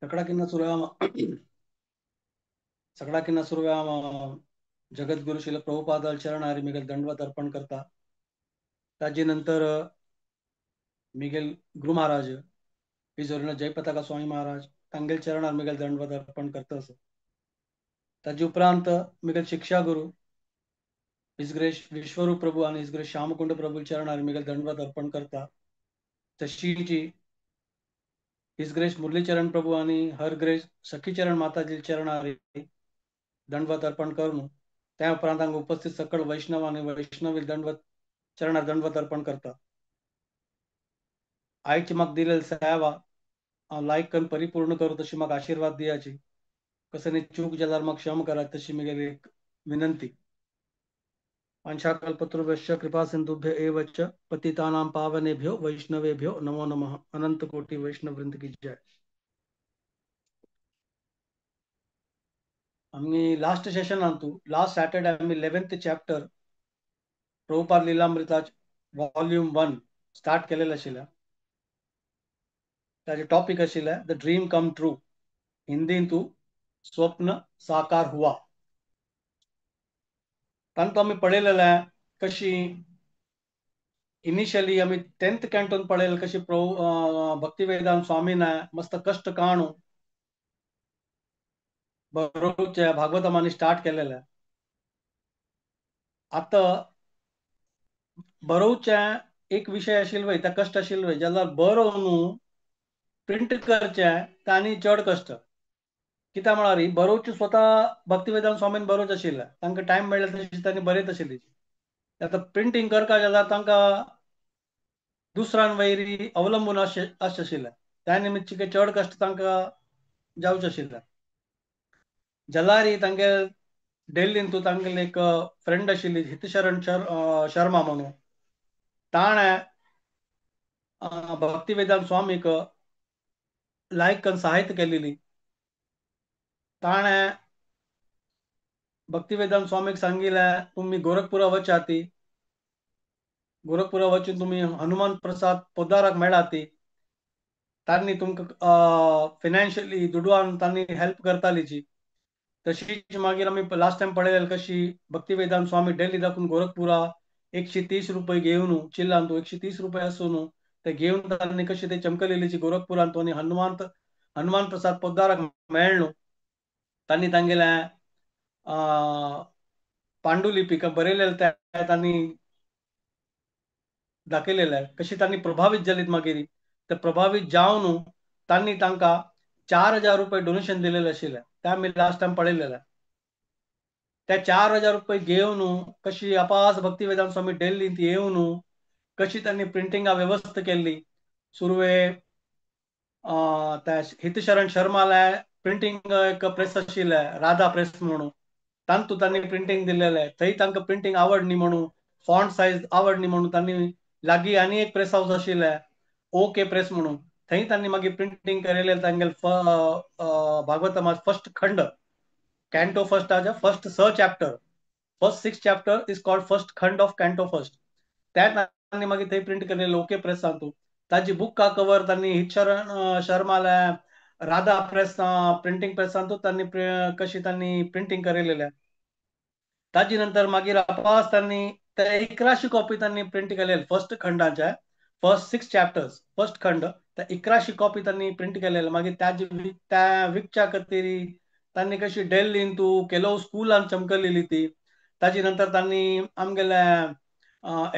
सगळ्याकिना सगळ्याकिना सुरव्या जगद्गुरु शिल प्रभुपादाल चरणारी मिगेल दंडवत अर्पण करता. ताजे नंतर मिगेल Guru Maharaj his Jayapataka Swami Maharaj तांगेल चरणार मिगेल दंडवत अर्पण करता. ताजे उपरांत मिगेल शिक्षा गुरु his grace विश्वरूप प्रभू आणि his grace Shyamkund प्रभू चरणार मिगेल दंडवत अर्पण करता. तशीची his grace Muralicharan प्रभू आणि हर ग्रेस सखीचरण माताजी चरणारी दंडवत अर्पण करून त्या उपरांत हांगा उपस्थित सकळ वैष्णव आणि वैष्णवी दंडवत चरणार दंडवत अर्पण करता. आईची मग दिलेली सेवा लाईक करून परिपूर्ण करू तशी मग आशीर्वाद दियाची, कसं चूक जाल्यार मग क्षम करा तशी मी एक विनंती. वाञ्छाकल्पतरुभ्यश्च कृपा सिन्धुभ्य एव च पतितानां पावनेभ्यो वैष्णवेभ्यो नमो नमः. अनंत कोटि वैष्णव वृंद की जय. आम्ही लास्ट सेशन आणतो लास्ट सॅटर्डे आम्ही 11th chapter Prabhupada लीलामृताच volume 1 start केलेलं आशिल्लें. ताजे टॉपिक आशिल्लें the dream come true, हिंदीन तू स्वप्न साकार हुआ. तांतूं आमी पळयलेलें कशी इनिशियली आमी 10th कॅन्टोन पळयलें कशी भक्तिवेदांत स्वामीन मस्त कष्ट काणू बरोवचें भागवतमानी स्टार्ट केलेलें. आतां बरोवचें एक विशय आशिल्लो वय, त्या कश्ट आशिल्लो वय, जाल्यार बरोवन प्रिंट करचें तें आनी चड कश्ट. कित्याक म्हळ्यार बरोवचें स्वता भक्तिवेदांत स्वामीन बरोवचें आशिल्लें, तांकां टायम मेळ्ळो तशें तांणी बरयत आशिल्ली. आतां प्रिंटींग करता जाल्यार तांकां दुसऱ्यान वयर अवलंबून आसचें आशिल्लें, त्या निमित्त चड कश्ट तांकां जावचें आशिल्लें. जाल्यार तांगे डेल्लीन तूं तांगेले एक फ्रेंड आशिल्ली हितशरण शर्मा म्हणून, ताणें भक्तिवेदांत स्वामीक लायक करून सहायता केलेली. ताणें भक्तिवेदांत स्वामीक सांगिल्लें तुमी गोरखपुरा वचाती, गोरखपुरा वचून तुमी हनुमान प्रसाद पोदाराक मेळाती, तांणी तुमकां फिनान्शियली दुडवान तांणी हेल्प करतालीची. तशीच मागीर आमी लास्ट टायम पळयलें कशी भक्तिवेदांत स्वामी डेल्ली दाखून गोरखपुरा 130 रुपये घेवन चिल्लान तूं 130 रुपये आसून ते घेवन तांणी कशी ते चमकलेलीची गोरखपुरान तो आनी हनुमान प्रसाद पोदाराक मेळ्ळो. तांणी तांगेलें पांडुलिपी बरयलेलें तें तांणी दाखयलेलें कशी तांणी प्रभावीत जालीत. मागीर ते प्रभावीत जावन तांणी तांकां 4000 रुपये डोनेशन दिलेलें आशिल्लें, तें आमी लास्ट टायम पळयलेलें. त्या 4000 रुपये घेवन कशी अपास भक्तिवेदांत स्वामी डेल्लींत येवन कशी तांणी प्रिंटिंगा वेवस्था केल्ली. सुरवे त्या हितशरण शर्माले प्रिंटींग एक प्रेस आशिल्लें राधा प्रेस म्हणून, तांतू तांणी प्रिंटींग दिलेलें. थंय तांकां प्रिंटींग आवडनी म्हणून, फॉन्ट सायज आवडनी म्हणून तांणी लागीं आनी एक प्रेस हावस आशिल्लें ओके प्रेस म्हणून, थंय तांणी मागीर प्रिंटींग केलेलें. तांगेले भागवतमा फर्स्ट खंड कॅन्टो फर्स्टाचे first 6 chapter, first 6 chapter is called first Khand of canto first, त्या तांणी मागीर थंय प्रिंट केलेलें ओके प्रेसांतू. ताजी बुका कवर तांणी हितशरण शर्माले राधा प्रेस प्रिंटींग प्रेसांतू तांणी कशी तांणी प्रिंटींग केलेलें. ताजी नंतर मागीर अपास तांणी ते 1100 कॉपी तांणी प्रिंट केलेले फर्स्ट खंडाचे, फर्स्ट 6 चॅप्टर्स फर्स्ट खंड त्या 1100 कॉपी तांणी प्रिंट केलेले. मागीर त्या विकच्या खातीर तांणी कशी डेल्लीन तूं केलो स्कुलान चमकलेली ती. ताजी नंतर तांणी आमगेले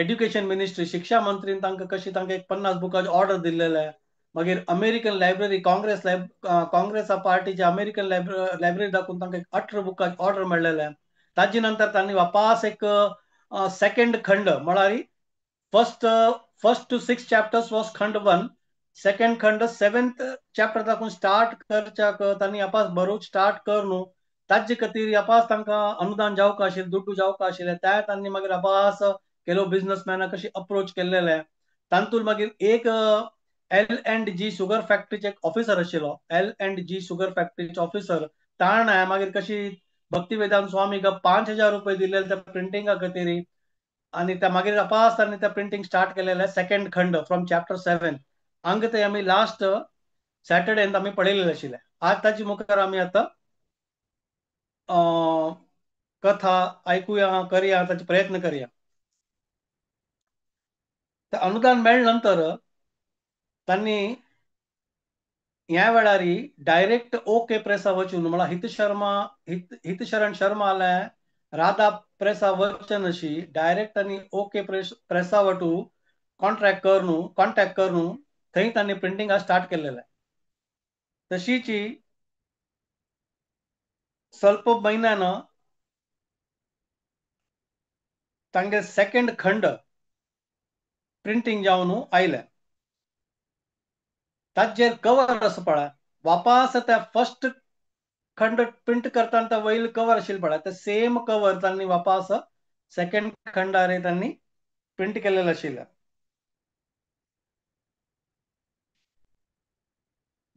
एड्युकेशन मिनिस्ट्री शिक्षा मंत्रीन तांकां कशी तांकां एक 50 बुकांचे ऑर्डर दिल्लेले. मागीर अमेरिकन लायब्ररी काँग्रेस काँग्रेस पार्टीचे अमेरिकन लायब्ररी दाखोवन तांकां एक 18 बुकांचे ऑर्डर मेळ्ळेले. ताजे नंतर तांणी वापास एक सेकंड खंड म्हळ्यार first to 6 chapters was Khand 1, second Khand 7th chapter दाखोवन स्टार्ट करच्याक तांणी अपास बरोवंक स्टार्ट कर न्हू. ताजे खातीर अपास तांकां अनुदान जावंक आशिल्लें, दुड्डू जावंक आशिल्लें. त्या तांणी मागीर अपास केलो बिजनसमॅनाक कशी अप्रोच केल्लेले. तातूंत मागीर एक L&G sugar फॅक्टरीचे एक ऑफिसर आशिल्लो, L&G sugar फॅक्टरीचे ऑफिसर, ताणें मागीर कशी भक्तिवेदांत स्वामीक 5000 रुपये दिलेले त्या प्रिंटिंगा खातीर. आनी त्या मागीर अपास तांणी त्या प्रिंटींग स्टार्ट केलेलें सेकंड खंड फ्रॉम चॅप्टर 7. हांगा ते आमी लास्ट सॅटर्डेन आमी पळयलेलें आशिल्लें. आज ताजी मुखार आमी आतां कथा आयकुया करया, ताचे प्रयत्न करया. अनुदान मेळ्ळे नंतर तांणी ह्या वेळार डायरेक्ट ओके प्रेसा वचून म्हळ्यार हितशरण शर्मा आले राधा प्रेसा वचन अशी डायरेक्ट तांणी ओके प्रेसा वटू कॉन्ट्रॅक्ट करून कॉन्टॅक्ट करून थंय तांणी प्रिंटिंगा स्टार्ट केलेलें. तशीची स्वल्प म्हयन्यान तांगे सेकंड खंड प्रिंटींग जावन आयलें. ताजेर कवर आसा पळय, वापास त्या फर्स्ट खंड प्रिंट करतना वयल कवर आशिल्लें पळय, ते सेम कवर तांणी वापास सेकंड खंडार तांणी प्रिंट केलेलें आशिल्लें.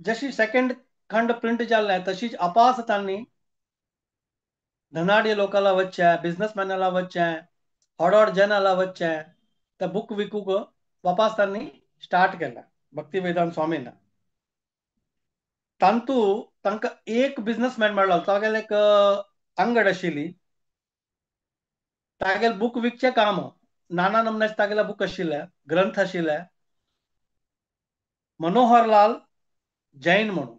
जशी सेकंड खंड प्रिंट जाल्लें तशीच आपास तांणी धनाढ्य लोकांला वचचें, बिझनेसमॅनाला वचचें, व्हड व्हड जनाला वचचें, ते बूक विकूंक वापास तांणी स्टार्ट केलें भक्ती वेदांत स्वामीन. तांतू तांकां एक बिझनेसमॅन मेळ्ळो, तागेलें एक अंगड आशिल्ली, तागेलें बूक विकचें काम, नाना नमन्याचे तागेले बूक आशिल्ले, ग्रंथ आशिल्ले, मनोहरलाल जैन म्हणून.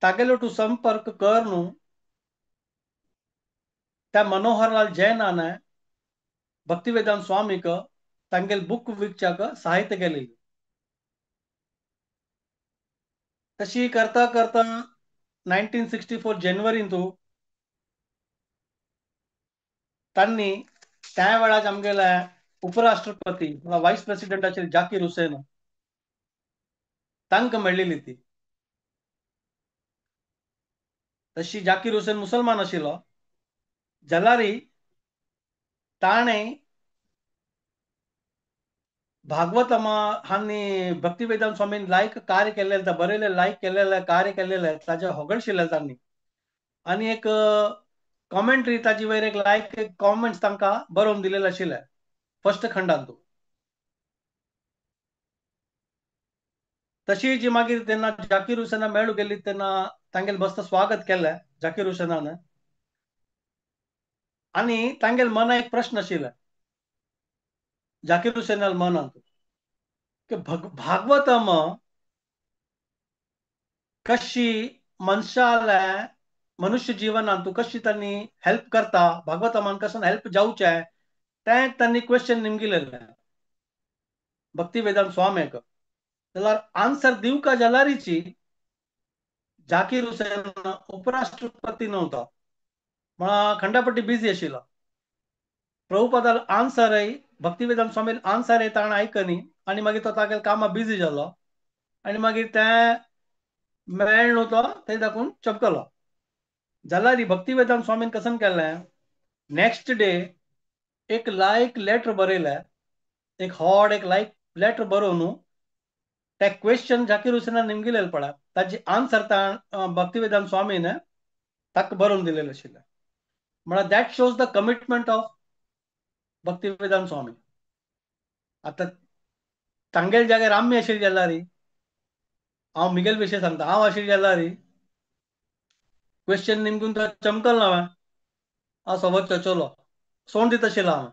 तागेलो तूं संपर्क कर न्हू, त्या मनोहरलाल जैनान भक्ती वेदांत स्वामीक तांगेले बूक विकच्याक साहित्य केलेली. तशी करता करता 1964 जानेवारींतू तांणी त्या वेळार आमगेले उपराष्ट्रपती वायस प्रेसिडेंट आशिल्ले जाकीर हुसेन तांकां मेळ्ळेली ती. तशी जाकीर हुसेन मुसलमान आशिल्लो जाल्यार ताणें भागवतमा हांणी भक्ती वेदांत स्वामीन लायक कार्य केल्लें, बरयलें लायक केल्लें कार्य केल्लें ताजें होगडशिल्लें तांणी, आनी एक कॉमेंट्री ताजी वयर एक लायक कॉमेंट्स तांकां बरोवन दिलेले आशिल्ले फर्स्ट खंडांतू. तशी जी मागीर तेन्ना जाकीर हुसेना मेळूं गेली तेन्ना तांगेलें मस्त स्वागत केलें जाकीर हुसेनान, आनी तांगेले मना एक प्रश्न आशिल्लो जाकीर हुसेनाल मनांत की भागवतम कशी मनशाले मनुष्य जीवनांत कशी तांणी हेल्प करता, भागवतमान कशन हेल्प जावचें तें तांणी क्वेश्चन निमगिलेलें भक्ती वेदांत स्वामीक. जाल्यार आन्सर दिवका जाल्यारीची जाकीर हुसेन उपराष्ट्रपती नव्हता म्हणा खंडापट्टी बिझी आशिल्लो. प्रभुपादाल आन्सरय भक्ती वेदांत स्वामीन आन्सर ताणें आयकनी आनी मागीर तो तागेल्या कामां बिझी जालो आनी मागीर तें मेळ न्हू तो थंय दाखोवन चपकलो. जाल्यार भक्ती वेदांत स्वामीन कसन केलें, नेक्स्ट डे एक लायक लेटर बरयलें, एक हॉड एक लायक लेटर बरोवन ते क्वेश्चन जाकीर हुसेनान निमगिलेलें पळय ताजी आन्सर भक्ती वेदांत स्वामीन ताका बरोवन दिलेलें आशिल्लें. म्हळ्यार that shows the commitment of Bhakti Vedanta Swami. आतां तांगेले जाग्यार आमी आशिल्ले जाल्यार, हांव मिगेल विशय सांगता, हांव आशिल्ले जाल्यार क्वेश्चन निमगून तो चमकल ना, हांव सोबत चचलो सोंड दित आशिल्लो हांव.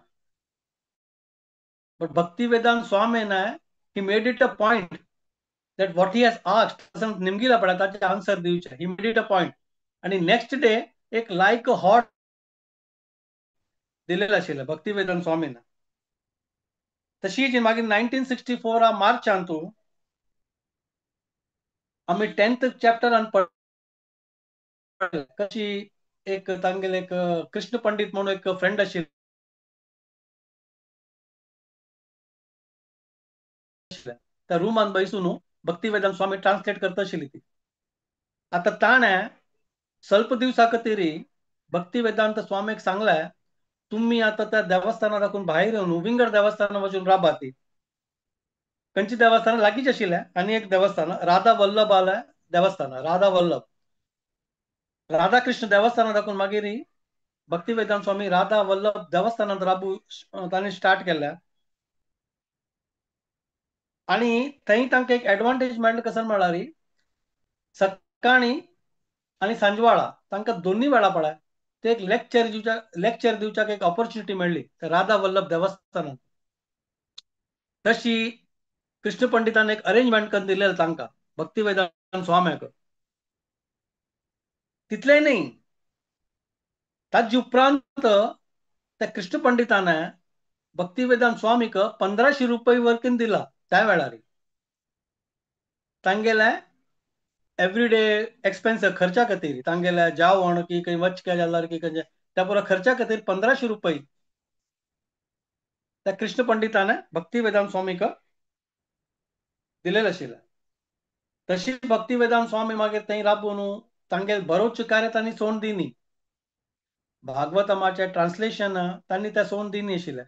बट भक्ती वेदांत स्वामीन he made it a point that what he has asked निमगिला पळय ताचे आन्सर दिवचें, he made it a point. आनी नेक्स्ट डे एक लायक हॉट दिलेलें आशिल्लें भक्ती वेदांत स्वामीन. तशीच मागीर 1964 मार्चांतू आमी 10th चॅप्टरान कशी एक तांगेले एक कृष्ण पंडित म्हणून एक फ्रेंड आशिल्ले त्या रुमान बैसून भक्ती वेदांत स्वामी ट्रान्सलेट करता आशिल्ली ती. आतां ताणें स्वल्प दिवसा खातीर भक्ती वेदांत स्वामीक सांगलें, तुम्ही आतां त्या देवस्थाना दाखून भायर येवन विंगड देवस्थाना वचून राबात. खंयची देवस्थान लागींच आशिल्लें आनी एक देवस्थान राधा वल्लभ आलें देवस्थान, राधा वल्लभ राधाकृष्ण देवस्थाना दाखून मागीर भक्ती वेदांत स्वामी राधा वल्लभ देवस्थानांत राबू तांणी स्टार्ट केलें. आनी थंय तांकां एक एडवांटेज मेळ्ळें, कसो म्हळ्यार सकाळी आनी सांजवाळा तांकां दोन्ही वेळा पळय ते एक लेक्चर दिवच्याक एक ऑपॉर्च्युनिटी मेळ्ळी राधा वल्लभ देवस्थानात. तशी कृष्ण पंडितान एक अरेंजमेंट करून दिलेलं तांकां भक्ती वेदांत स्वाम्याक. तितलें न्ही, ताजे उपरांत त्या कृष्ण पंडितान भक्ती वेदांत स्वामीक 1500 रुपये वर्कीन दिला त्या वेळार तांगेले एवरीडे एक्सपेन्स खर्चा खातीर, तांगेले जेवण की खंय वचके जाल्यार की खंय त्या पुरो खर्चा खातीर 1500 रुपये त्या कृष्ण पंडितान भक्ती वेदांत स्वामीक दिलेले आशिल्लें. तशी भक्ती वेदांत स्वामी मागीर थंय राबून तांगेले बरोच कार्य तांणी सोडून दिनी, भागवतमाचें ट्रान्सलेशन तांणी त्या सोडून दिनी आशिल्लें.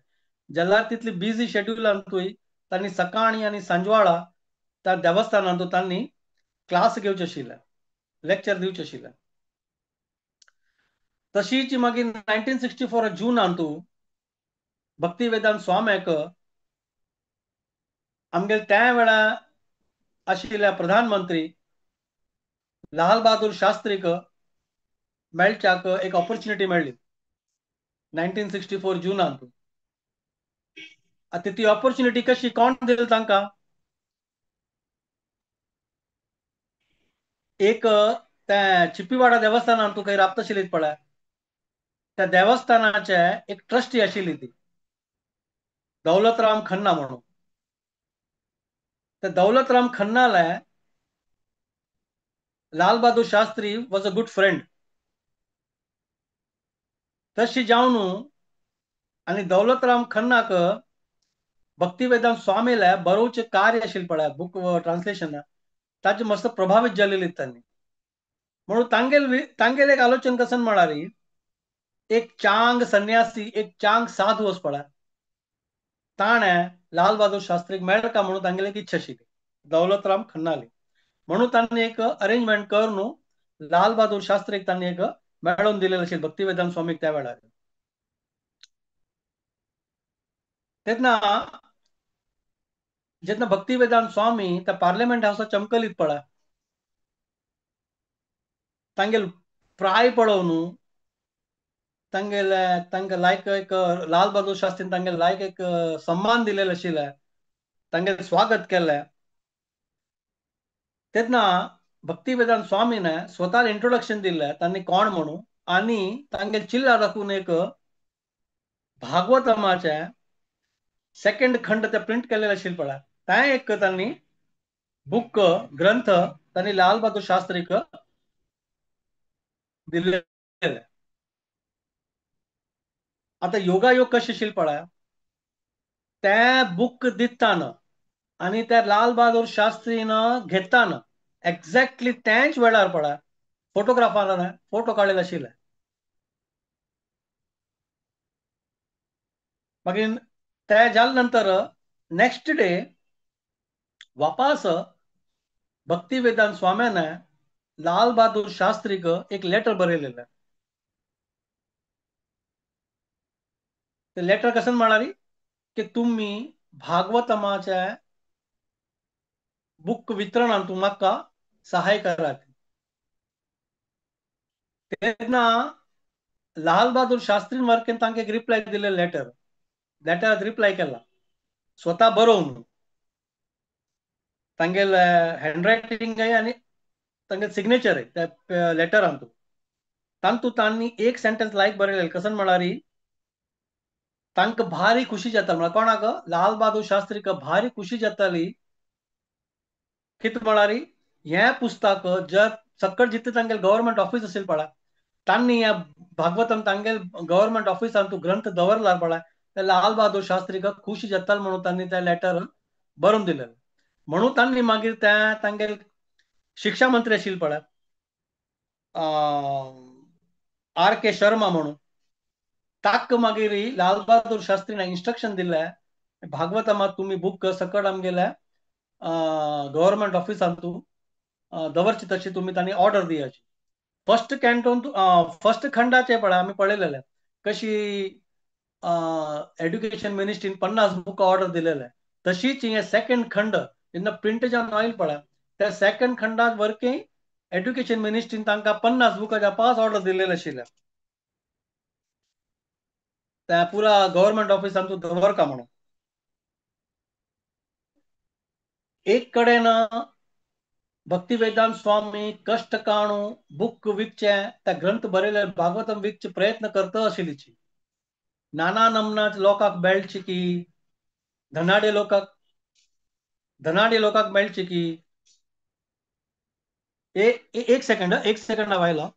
जाल्यार तितली बिजी शेड्युलांतूय तांणी सकाळी आनी सांजवाळा त्या देवस्थानांतू तांणी क्लास घेवचे आशिल्ले, लेक्चर दिवचे आशिल्ले. तशीच मागीर 1964 जूनांतू भक्ती वेदांत स्वाम्याक आमगेले त्या वेळा आशिल्ल्या प्रधानमंत्री लाल बहादूर शास्त्रीक मेळच्याक एक ऑपॉर्च्युनिटी मेळ्ळी 1964 जूनांतू. आतां ती ऑपॉर्च्युनिटी कशी कोण दिली तांकां? एक त्या चिप्पीवाडा देवस्थानान तूं खंय राबता आशिल्ली पळय, त्या देवस्थानाचे एक ट्रस्टी आशिल्ली ती दौलतराम खन्ना म्हणून. त्या Daulatram खन्नाले Lal Bahadur Shastri was a good friend. तशी जावन आनी दौलतराम खन्नाक भक्ती वेदांत स्वामीले बरोवचें कार्य आशिल्लें पळय बूक ट्रान्सलेशन, ताचे मस्त प्रभावीत जालेली तांणी. म्हणून तांगेल एक आलोचन कसन म्हळ्यार एक चांग संन्यासी, एक चांग साधू आसा पळय, ताणें लाल बहादूर शास्त्रीक मेळका म्हणून तांगेली एक इच्छा आशिल्ली दौलतराम खन्नाली. म्हणून तांणी एक अरेंजमेंट करून लाल बहादूर शास्त्रीक तांणी एक मेळोवन दिलेलं आशिल्लें भक्ती वेदांत स्वामीक त्या वेळार. तेन्ना जेन्ना भक्ती वेदांत स्वामी त्या पार्लमेंट हावसा चमकलीत पळय, तांगेल प्राय पळोवन तांगेले तांकां लायक एक लाल बहादूर शास्त्रीन तांगेले लायक एक सम्मान दिलेलो आशिल्लें, तांगेलें स्वागत केलें. तेन्ना भक्ती वेदांत स्वामीन स्वता इंट्रोडक्शन दिलें तांणी कोण म्हणून, आनी तांगेले चिल्ला राखून एक भागवतमाचें सेकंड खंड ते प्रिंट केलेले आशिल्लें पळय, तें एक तांणी बूक ग्रंथ तांणी लाल बहादूर शास्त्रीक दिल्ले. आतां योगायोग कशें आशिल्लें पळय, तें बूक दिताना आनी त्या लाल बहादूर शास्त्रीन घेताना एक्झॅक्टली त्याच वेळार पळय फोटोग्राफरान फोटो काडलेले आशिल्ले. मागीर ते जाले नंतर नेक्स्ट डे वापस भक्ती वेदांत स्वाम्यान लाल बहादूर शास्त्रीक एक लेटर बरयलेलें. ते लेटर कशें म्हळ्यार की तुमी भागवतमाचे बूक वितरणान तूं म्हाका सहाय करात. तेन्ना लाल बहादूर शास्त्रीन वर्केन तांकां एक रिप्लाय दिले, लेटर लेटरात रिप्लाय केला स्वता बरोवन, तांगेले हँडरायटींग आनी तांगेले सिग्नेचर त्या लेटरांतू. तांतू तांणी एक सेंटेन्स लायक बरयलें कसन म्हळ्यार तांकां भारी खुशी जाता, म्हळ्यार कोणाक लाल बहादूर शास्त्रीक भारी खुशी जाताली. कितें म्हळ्यार हें पुस्तक जर सकट जितले तांगेले गव्हर्मेंट ऑफिस आशिल्लें पळय, तांणी ह्या भागवतम तांगेले गव्हर्मेंट ऑफिसान तूं ग्रंथ दवरला पळय, त्या लाल बहादूर शास्त्रीक खुशी जाताली म्हणून तांणी तें लेटर बरोवन दिलें. म्हणून तांणी मागीर त्या तांगेले शिक्षा मंत्री आशिल्ले पळय आर के शर्मा म्हणून, ताक मागीर लाल बहादूर शास्त्रीन इन्स्ट्रक्शन दिलें भागवतमात तुमी बूक सकट आमगेले गव्हर्मेंट ऑफिसान तूं दवरची तशी तुमी तांणी ऑर्डर दियाची. फर्स्ट कॅन्टोन फर्स्ट खंडाचे पळय आमी पळयलेले कशी एड्युकेशन मिनिस्ट्रीन 50 बूक ऑर्डर दिलेले, तशीच हे सेकंड खंड जेन्ना प्रिंट जावन ऑयल पळय त्या सेकंड खंडात वर्की एड्युकेशन मिनिस्ट्रीन तांकां 50 बुकाच्या 5 ऑर्डर दिल्लेले आशिल्ले. त्या पुरा गव्हर्नमेंट ऑफिसान तूं दवरका म्हणून. एक कडेन भक्तिवेदांत स्वामी कश्ट काणू बुक विकचे त्या ग्रंथ बरयले भागवतम विकचे प्रयत्न करता आशिल्लीची. नाना नमनाच लोकांक मेळची की धनाडे लोकांक मेळची की. एक सेकंड हांव आयलो.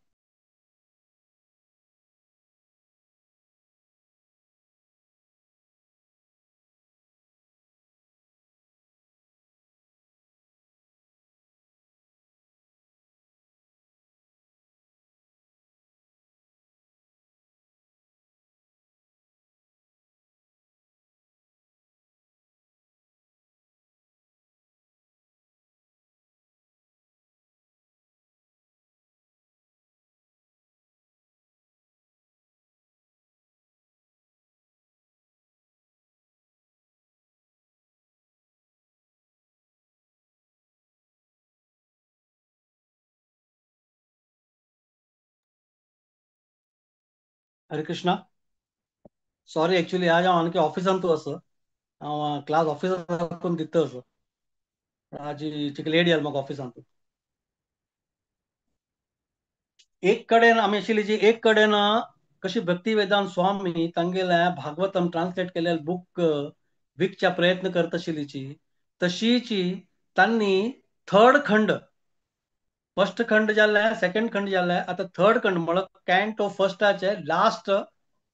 हरे कृष्णा. सॉरी एक्चुअली आज हांव आणखी ऑफिसान तूं आसा, हांव क्लास ऑफिसान दिता आसा. आज चिक लेट जालें म्हाका ऑफिसान. तूं एक कडेन आमी आशिल्ली जी एक कडेन कशी भक्तिवेदांत स्वामी तांगेले भागवतम ट्रान्सलेट केले बूक विकच्या प्रयत्न करता आशिल्लीची, तशीची तांणी थर्ड खंड, फर्स्ट खंड जाल्ले, सेकंड खंड जाल्ले, आतां थर्ड खंड म्हळ्यार कॅन्टो फर्स्टाचे लास्ट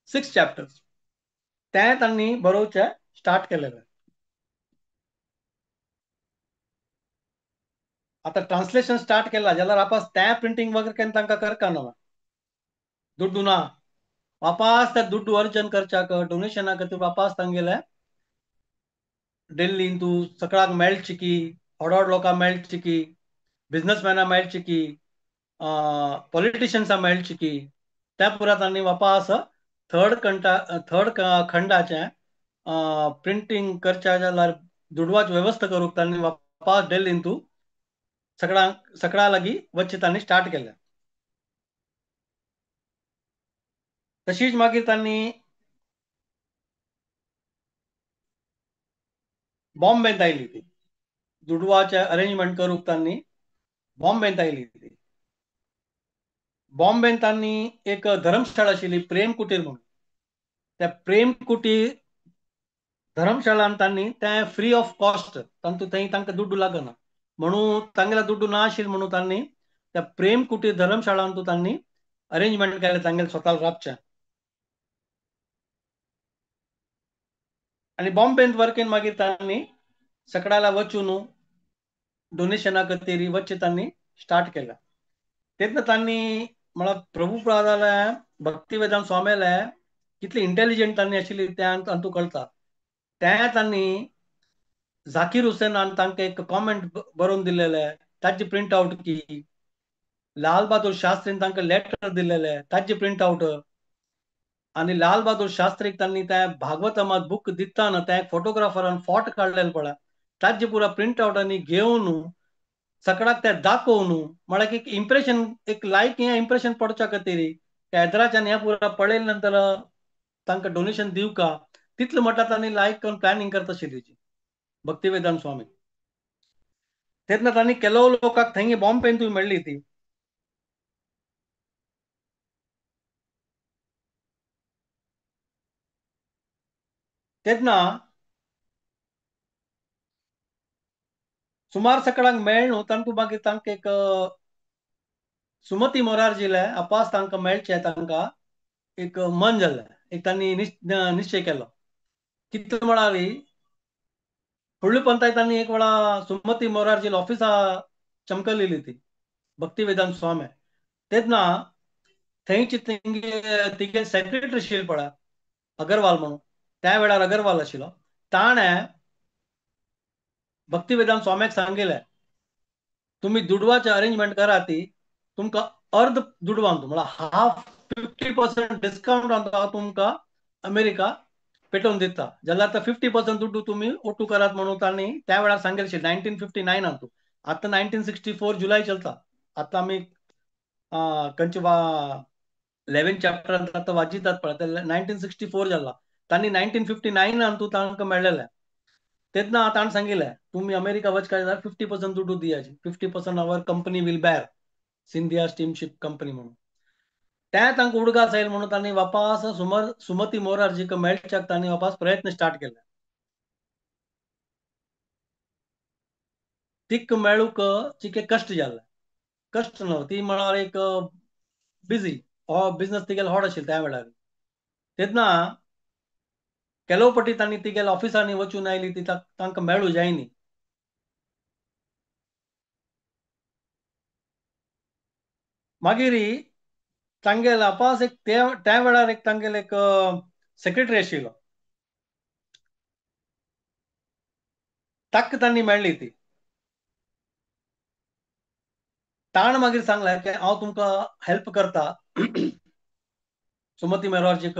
6 चॅप्टर्स ते तांणी बरोवचे स्टार्ट केलेले. आतां ट्रान्सलेशन स्टार्ट केला जाल्यार वापस तें प्रिंटींग वगैरे केन्ना तांकां करका ना, दुड्डू ना, वापस ते दुड्डू अर्जन करच्याक डोनेशना खातीर वापस तांगेले दिल्लीन तूं सगळ्यांक मेळची की, व्हड व्हड लोकांक मेळची की, बिझनसमॅना मेळची की, पॉलिटिशियन्सां मेळची की, त्या पुरा तांणी वापस थर्ड खंडाचें प्रिंटींग करच्या जाल्यार दुडवाची वेवस्था करूंक तांणी वापस दिल्लीन तूं सगळ्या लागीं वच्चे तांणी स्टार्ट केलें. तशीच मागीर तांणी बॉम्बेंत आयली ती दुडवाचें अरेंजमेंट करूंक तांणी बॉम्बेंत आयली ती. बॉम्बेंत तांणी एक धर्मशाळा आशिल्ली प्रेम कुटीर म्हणून, त्या प्रेम कुटीर धर्मशाळान तांणी तें फ्री ऑफ कॉस्ट, तांतूं थंय तांकां दुड्डू लागना म्हणून, तांगेला दुड्डू ना आशिल्लो म्हणून तांणी त्या प्रेम कुटीर धर्मशाळांतू तांणी अरेंजमेंट केलें तांगेले स्वताक राबचें. आनी बॉम्बेंत वर्कीन मागीर तांणी सकडाला वचून डोनेशना खातीर वच्चे तांणी स्टार्ट केलें. तेन्ना तांणी म्हळ्यार प्रभुपादाले भक्तिवेदांत स्वामीले कितले इंटेलिजंट तांणी आशिल्ली तें तांतूं कळटा. तें तांणी झाकीर हुसेनान तांकां एक कॉमेंट बरोवन दिलेले ताची प्रिंट आउट की, लाल बहादूर शास्त्रीन तांकां लेटर दिलेले ताची प्रिंट आउट, आनी लाल बहादूर शास्त्रीक तांणी त्या भागवतमात बूक दितना त्या फोटोग्राफरान फोट काडलेले पळय ताची पुरा प्रिंट आउट आनी घेवन सगळ्याक ते दाखोवन म्हळ्यार एक इम्प्रेशन, एक लायक हें इम्प्रेशन पडच्या खातीर हेदराच्यान हें पुरा पळयले नंतर तांकां डोनेशन दिवका तितलें म्हणटा तांणी लायक करून प्लॅनिंग करता आशिल्ली भक्तिवेदांत स्वामी. तेन्ना तांणी केलो लोकांक थंय बॉम्बेंतूय मेळ्ळी ती. तेन्ना सुमार सगळ्यांक मेळ न्हू तांकां मागीर तांकां एक सुमती मोरारजीले अपास तांकां मेळचें तांकां एक मन जालें, एक तांणी निश्चय केलो. कितले म्हळ्यार फुडले पंथाय तांणी एक वेळा सुमती मोरारजी ऑफिसा चमकलेली ती भक्तिवेदांत स्वामी. तेन्ना थंयची तिगे सेक्रेटरी आशिल्ली पळय अगरवाल म्हणून, त्या वेळार अगरवाल आशिल्लो, ताणें भक्तिवेदांत स्वाम्याक सांगिल्लें तुमी दुडवाचें अरेंजमेंट करा ती तुमकां अर्द दुडवान म्हळ्यार हाफ 50% डिस्कावंट हांव तुमकां अमेरिका पेटोवन दिता, जाल्यार आतां 50% दुड्डू तुमी ओटू करात म्हणून तांणी त्या वेळार सांगिल्लें 1959 आतां 1964 जुलय चलता. आतां आमी खंयचे 11 चॅप्टरांत आतां वाजितात पळय, 1964 जाला. तांणी 1959 तूं तांकां मेळ्ळेलें. तेन्ना ताणें सांगिल्लें तुमी अमेरिका वचका जाल्यार 50% दुडू दियाची, 50% our company will bear, Scindia steamship company म्हणून. त्या तांकां उडगास आयल म्हणून तांणी वापास सुमती मोरारजीक मेळच्याक तांणी वापास प्रयत्न स्टार्ट केले. तिक मेळूंक चिके कश्ट जाले, कश्ट न्हू ती म्हळ्यार एक बिजी हो बिजनस तिगेलो हॉट आशिल्लो त्या वेळार. तेन्ना केलो पटी तांणी तिगेल्या ऑफिसांनी वचून आयली ती तांकां मेळूं जायनी. मागीर तांगेले अपास एक त्या वेळार एक तांगेले एक सेक्रेटरी आशिल्लो, ताका तांणी मेळ्ळी ती. ताण मागीर सांगलें की हांव तुमकां हेल्प करता सुमती मोरारजीक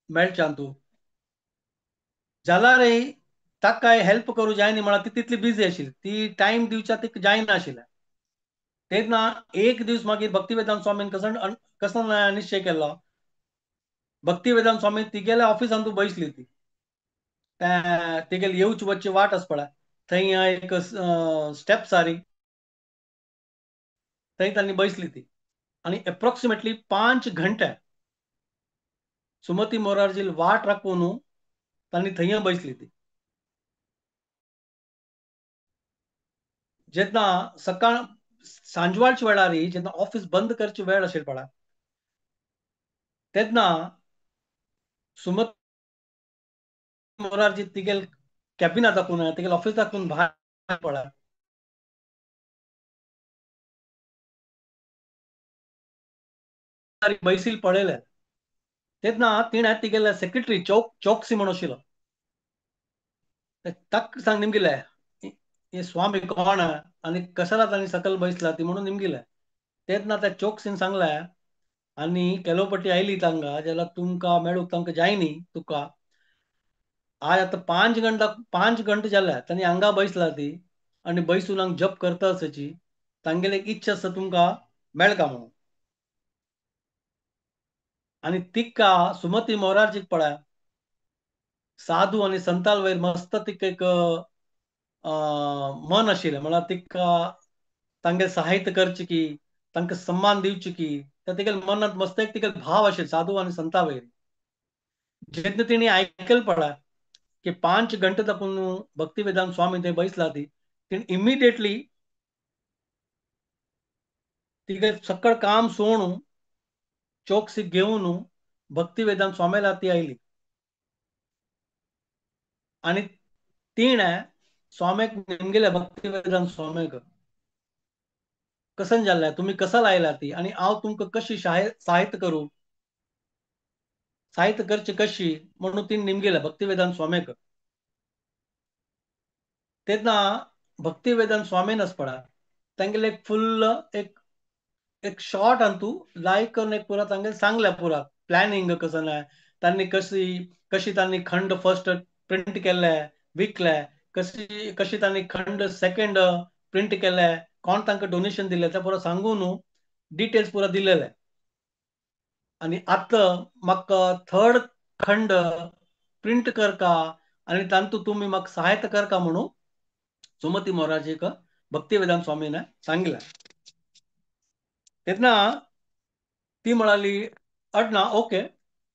मेळच्यान तूं जाल्यार ताका हेल्प करूं जायनी म्हळ्यार ती तितली बिजी आशिल्ली, ती टायम दिवच्या तिका जायनाशिल्लें. तेन्ना एक दीस मागीर भक्तिवेदांत स्वामीन कसो निश्चय केलो, भक्तिवेदांत स्वामी तिगेल्या ऑफिसान तूं बसली ती, तिगेली येवची वचची वाट आसा पळय थंय एक स्टेप्स आरी थंय तांणी बसली ती. आनी एप्रोक्सिमेटली 5 घंटे सुमती मोरारजी वाट राखून तांणी थंय बसली ती. जेन्ना सकाळ सांजवाळच्या वेळार जेन्ना ऑफिस बंद करची वेळ आशिल्ली पळय तेन्ना सुमती मोरारजी तिगेल कॅबिना दाखून तिगेल ऑफिस दाखून भायर पळय बैसील पळयले. तेन्ना तिणें तिगेले सेक्रेटरी चौकसी म्हणून आशिल्लो ताका सांग निमगिले हे स्वामी कोण आनी कशाला तांणी सकल बैसला ती म्हणून निमगिले. तेन्ना त्या चौकसीन सांगलें आनी केलोपटी आयली तांकां जाल्यार तुमकां मेळूंक तांकां जायनी तुका आज आतां 5 घंटे जाल्या तांणी हांगा बैसला ती आनी बैसून हांगा जप करता आसाची, तांगेली एक इच्छा आसा तुमकां मेळका म्हणून. आनी तिका सुमती मोरारजीक पळय साधू आनी संताल वयर मस्त तिका एक मन आशिल्लें, म्हळ्यार तिका तांगेलें साहित्य करचें की तांकां सन्मान दिवचें की त्या तिगेल्या मनांत मस्त एक तिगेलो भाव आशिल्लो साधू आनी संता वयर. जेन्ना तिणें आयकलें पळय की 5 घंटे दाखून भक्तिवेदांत स्वामी थंय बैसला ती, तिणें इमिडिएटली तिगेलें सगळें काम सोडून चौकसी घेवन भक्तिवेदांत स्वामीला ती आयली आनी तिणें स्वामीक निमगिलें भक्तिवेदांत स्वामीक कसन जाल्लें तुमी कसाल आयला ती आनी हांव तुमकां कशी साहित्य करूं, साहित्य करची कशी म्हणून तिणें निमगिलें भक्तिवेदांत स्वामीक. तेन्ना भक्तिवेदांत स्वामीन आसा पळय तांगेलें एक फुल्ल एक एक शॉर्ट अंतू लायक करून एक पुरा तांगेलें सांगलें पुरा प्लॅनिंग कसं ना तांणी कशी कशी तांणी खंड फर्स्ट प्रिंट केले विकले, कशी कशी तांणी खंड सेकंड प्रिंट केले, कोण तांकां डोनेशन दिलें तें पुरा सांगून डिटेल्स पुरा दिलेले. आनी आतां म्हाका थर्ड खंड प्रिंट करका आनी तांतू तुमी म्हाका सहायता करका म्हणून सुमती मोरारजीक भक्तिवेदांत स्वामीन सांगलें. तेन्ना ती म्हणाली अट ना ओके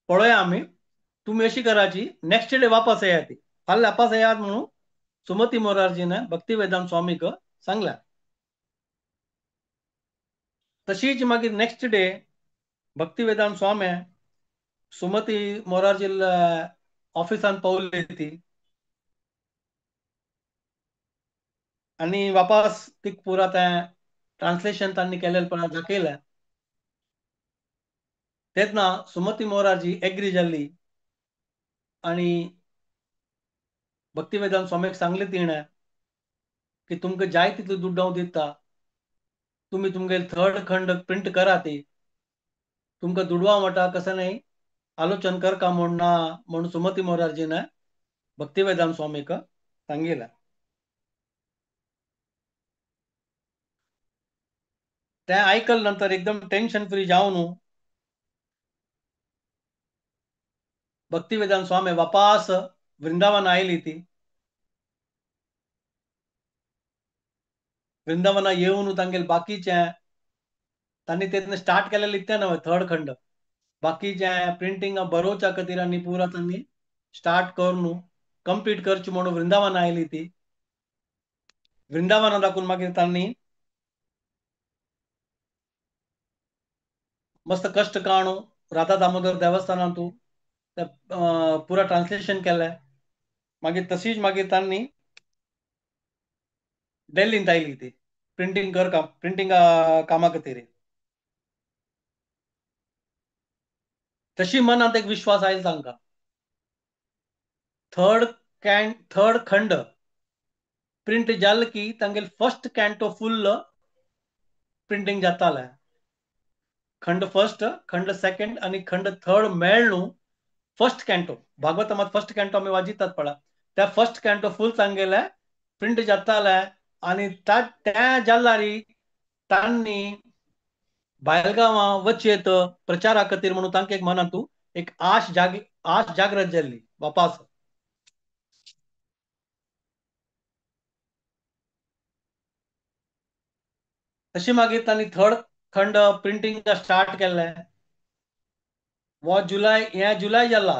पळोवया आमी, तुमी अशी कराची नेक्स्ट डे वापस येया ती फाल्यां वापस येयात म्हणून सुमती मोरारजीन भक्तिवेदांत स्वामीक सांगलें. तशीच मागीर नेक्स्ट डे भक्तिवेदांत स्वामी सुमती मोरारजी ऑफिसान पावली ती आनी वापस तिका पुरा तें ट्रान्सलेशन तांणी केलें पळय दाखयलें. तेन्ना सुमती मोरारजी एग्री जाल्ली आनी भक्तिवेदांत स्वामीक सांगलें तिणें की तुमकां जाय तितलो दुड्ड हांव दिता, तुमी तुमगेले थर्ड खंड प्रिंट करा ती, तुमकां दुडवा म्हणटा कसं न्हय आलोचन करका म्हूण ना म्हणून सुमती मोरारजीन भक्तिवेदांत स्वामीक सांगिल्लें. ते आयकल नंतर एकदम टेन्शन फ्री जावन भक्तिवेदांत स्वामी वापस वृंदावन आयली ती. वृंदावना येवन तांगेले बाकीचे तांणी तेन्ना स्टार्ट केलेले इतले नव्हे थर्ड खंड बाकीचे प्रिंटिंग बरोवच्या खातीर आनी पुरा तांणी स्टार्ट करून कंप्लीट करची म्हणून वृंदावन आयली ती. वृंदावना दाखून मागीर तांणी मस्त कष्ट काणू राधा दामोदर देवस्थानांतू पुरा ट्रान्सलेशन केलें. मागीर तशीच मागीर तांणी दिल्लींत आयली ती प्रिंटींग कर काम प्रिंटींग कामा खातीर. तशी मनांत एक विश्वास आयल तांकां. थर्ड खंड प्रिंट जाल की तांगेले फर्स्ट कॅन्टो फुल्ल प्रिंटींग जातालें. खंड फर्स्ट, खंड सेकंड आनी खंड थर्ड मेळ्ळू फर्स्ट कॅन्टो भागवतमात फर्स्ट कॅन्टो आमी वाजितात पळा त्या फर्स्ट कॅन्टो फूल तांगेले प्रिंट जाताले. आनी त्या जाल्यारी तांणी बायलगांवां वचयेत प्रचारा खातीर म्हणून तांकां एक मनांतू एक आश जागृत जाल्ली वापास. तशी मागीर तांणी थर्ड खंड प्रिंटींग स्टार्ट केलें. वो जुलय हे जुलय जाला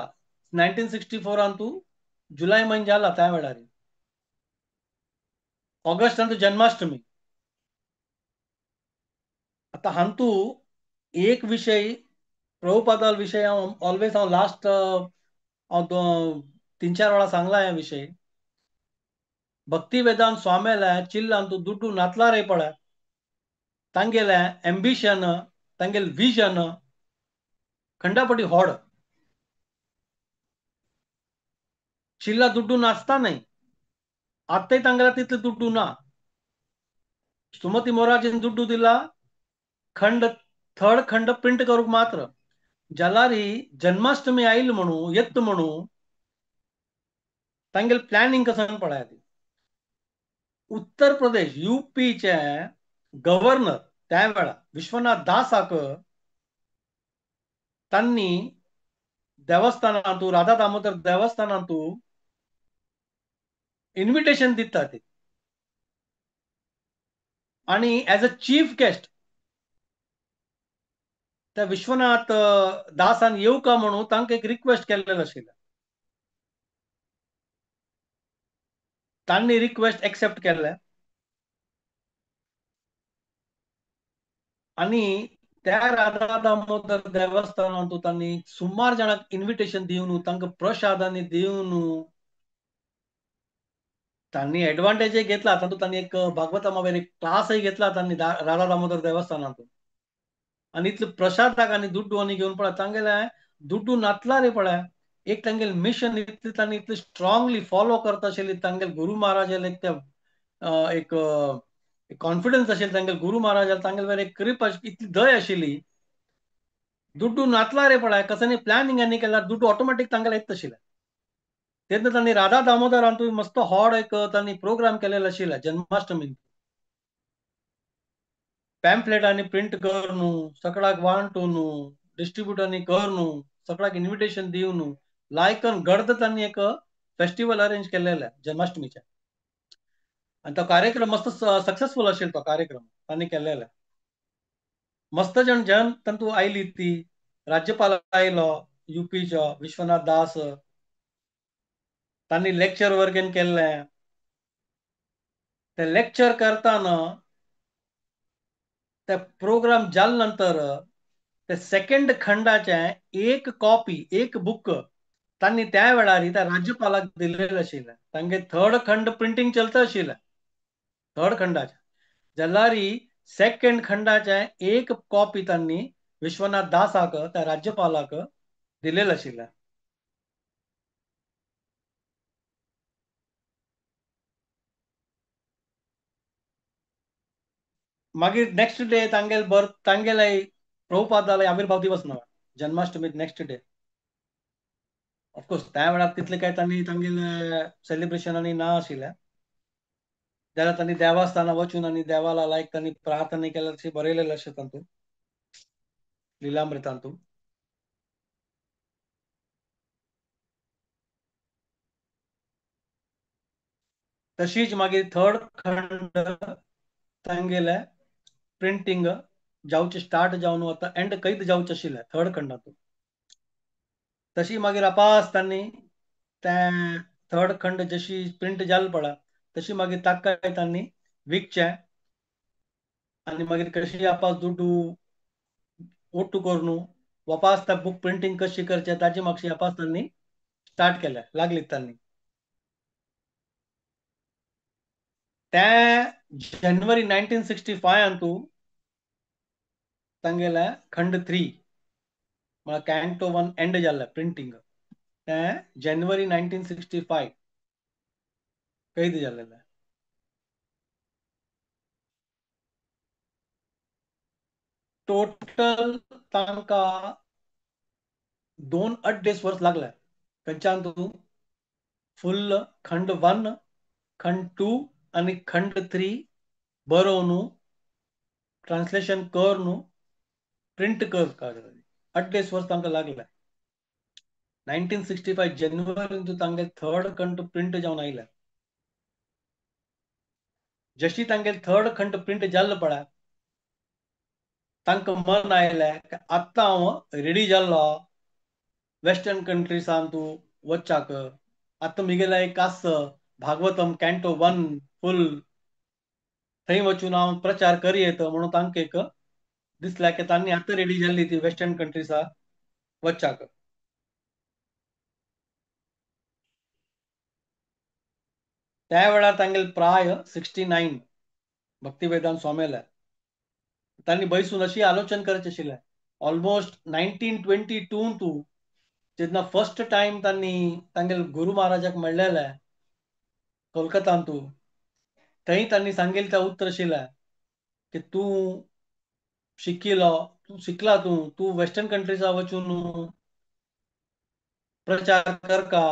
1964 तूं जुलय म्हयनो जाला त्या वेळार. ऑगस्टांतू जन्माष्टमी. आतां हांतू एक विशय प्रभुपादाल विशय हांव ऑलवेज हांव लास्ट हांव 3-4 वेळा सांगला ह्या विशय. भक्ती वेदांत स्वामेले चिल्लांतू दुड्डू नातला रे पळय तांगेले एम्बिशन तांगेले विजन खंडापटी होड. चिल्ला दुड्डू नाचता न्हय आतांय तांगेला तितले दुड्डू ना. सुमती मोराजीन दुड्डू दिला खंड थर्ड खंड प्रिंट करूंक मात्र. जाल्यारी जन्माष्टमी आयल म्हणू येत म्हणू तांगेले प्लॅनिंग कसं पळय. उत्तर प्रदेश युपीचे गव्हर्नर त्या वेळा विश्वनाथ दासाक तांणी देवस्थानांतू राधा दामोदर देवस्थानांतू इन्विटेशन दिता ते आनी एज अ चीफ गेस्ट त्या विश्वनाथ दासान येवका म्हणून तांकां एक रिक्वेस्ट केल्लें आशिल्लें. तांणी रिक्वेस्ट एक्सेप्ट केल्लें आनी त्या राधा दामोदर देवस्थानांतू तांणी सुमार जाणांक इन्विटेशन दिवन तांकां प्रसादांनी दिवन तांणी एडवांटेजय घेतला. तातूंत तांणी एक भागवतमा वयर एक क्लासय घेतला तांणी राधा दामोदर देवस्थानांतून. आनी इतले प्रसादाक आनी दुड्डू आनी घेवन पळय तांगेले दुड्डू नातला रे पळय एक तांगेले मिशन इतले तांणी इतले स्ट्रॉंगली फॉलो करता आशिल्ली. तांगेले गुरू महाराजाले एक एक कॉन्फिडन्स आशिल्लें तांगेले गुरू महाराजाले तांगेले वयर एक कृपा इतली दय आशिल्ली. दुड्डू नातला रे पळय कसं प्लॅनिंग आनी केल्यार दुड्डू ऑटोमॅटीक तांगेले येत आशिल्लें. तेन्ना तांणी राधा दामोदरांतूय मस्त हॉड एक तांणी प्रोग्राम केलेलो आशिल्लो जन्माष्टमी. पॅम्फलेटांनी प्रिंट करून सगळ्याक वांटून डिस्ट्रिब्युटरांनी करून सगळ्याक इन्विटेशन दिवन लायकन गर्द तांणी एक फेस्टिवल अरेंज केलेलें जन्माष्टमीचें. आनी तो कार्यक्रम मस्त सक्सेसफुल आशिल्लो तो कार्यक्रम तांणी केलेलो. मस्त जण जन तांतू आयली ती राज्यपाल आयलो युपीचो विश्वनाथ दास तांणी लेक्चर वर्गेन केल्लें. ते लेक्चर करताना ते प्रोग्राम जाल नंतर ते सेकंड खंडाचे एक कॉपी एक बुक तांणी त्या वेळार त्या राज्यपालाक दिलेलें आशिल्लें. तांगे थर्ड खंड प्रिंटींग चलता आशिल्लें थर्ड खंडाचे जाल्यार सेकंड खंडाचे एक कॉपी तांणी विश्वनाथ दासाक त्या राज्यपालाक दिलेलें आशिल्लें. मागीर नेक्स्ट डे तांगेले बर्थ तांगेले प्रभुपादाले आविर्भाव दिवस ना जन्माष्टमी नेक्स्ट डे. ऑफकोर्स त्या वेळार तितले काय तांणी तांगेले सेलिब्रेशन आनी ना आशिल्लें. जाल्यार तांणी देवस्थाना वचून आनी देवाला लायक तांणी प्रार्थना केल्यार अशें बरयलेलें आसा तातूंत लिलामृतांतू. तशीच मागीर थर्ड खंड तांगेले प्रिंटींग जावचें स्टार्ट जावन वता एंड कैद जावचें आशिल्लें थर्ड खंडांतू. तशी मागीर आपास तांणी तें थर्ड खंड जशी प्रिंट जाल पडा तशी मागीर ताका तांणी विकचें आनी मागीर कशी आपास दुडू ओट्टू करून वापास त्या बूक प्रिंटींग कशी करचें ताची मागशी आपास तांणी स्टार्ट केलें लागली तांणी. तें जानेवारी 1965 अंतू तांगेलें खंड 3 म्हळ्यार कॅन्टो 1 एंड जाल्लें प्रिंटींग तें जानेवारी 1965 कैद जाल्लें. टोटल तांकां 2.5 वर्स लागले खंयच्यान तूं फुल्ल खंड 1 खंड 2 आनी खंड 3 बरोवन ट्रान्सलेशन करून प्रिंट कर 2.5 वर्स तांकां लागले. 1965 जानेवारीन तांगे थर्ड खंड प्रिंट जावन आयले. जशी तांगे थर्ड खंड प्रिंट जाल्लो पळय तांकां मन आयलें की आतां हांव रेडी जाल्लो वेस्टर्न कंट्रीसान तूं वच्चाक, आतां मिगेलें एक आस भागवतम कॅन्टो 1 फुल थंय वचून हांव प्रचार करयेत म्हणून तांकां एक दिसलें की तांणी आतां रेडी जाल्ली ती वेस्टर्न कंट्रीसा वच्चाक. त्या वेळार तांगेले प्राय 69 भक्तिवेदांत स्वामीले तांणी बैसून अशी आलोचन करचें आशिल्लें. ऑलमोस्ट 1922 तूं जेन्ना फर्स्ट टायम तांणी तांगेले गुरू महाराजाक मेळ्ळेलें कोलकातांतू थंय तांणी सांगिल्लें तें उतर आशिल्लें की तूं शिकिलो, तूं शिकला, तूं तूं वेस्टर्न कंट्रीजा वचून प्रचार करका.